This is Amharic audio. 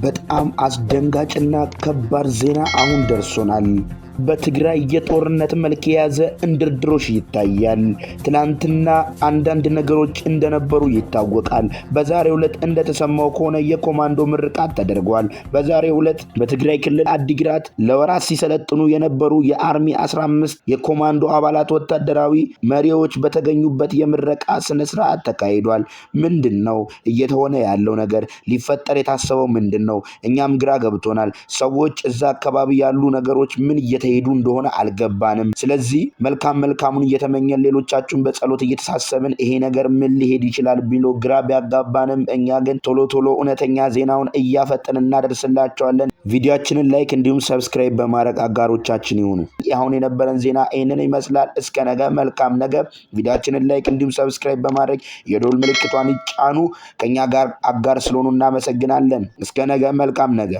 በጣም አስደንጋጭና ከባድ ዜና አሁን ደርሶናል። በትግራይ የጦርነት መልክ የያዘ እንድርድሮሽ ይታያል። ትናንትና አንዳንድ ነገሮች እንደነበሩ ይታወቃል። በዛሬው ዕለት እንደተሰማው ከሆነ የኮማንዶ ምርቃት ተደርጓል። በዛሬው ዕለት በትግራይ ክልል አዲግራት ለወራት ሲሰለጥኑ የነበሩ የ Army 15 የኮማንዶ አባላት ወታደራዊ መሪዎች በተገኙበት የምረቃ ስነ ስርዓት ተካሂዷል። ምንድን ነው እየተሆነ ያለው ነገር? ሊፈጠር የታሰበው ምንድን ነው? እኛም ግራ ገብቶናል። ሰዎች እዛ አካባቢ ያሉ ነገሮች ምን እየተሄዱ እንደሆነ አልገባንም። ስለዚህ መልካም መልካሙን እየተመኘን ሌሎቻችሁን በጸሎት እየተሳሰብን ይሄ ነገር ምን ሊሄድ ይችላል ቢሎ ግራ ቢያጋባንም እኛ ግን ቶሎ ቶሎ እውነተኛ ዜናውን እያፈጠን እናደርስላቸዋለን። ቪዲዮአችንን like እንዲሁም subscribe በማድረግ አጋሮቻችን ይሁኑ። አሁን የነበረን ዜና ይህንን ይመስላል። እስከ ነገ መልካም ነገ። ቪዲዮአችንን like እንዲሁም subscribe በማድረግ የደወል ምልክቷን ይጫኑ። ከኛ ጋር አጋር ስለሆኑ እናመሰግናለን። እስከ ነገ መልካም ነገ።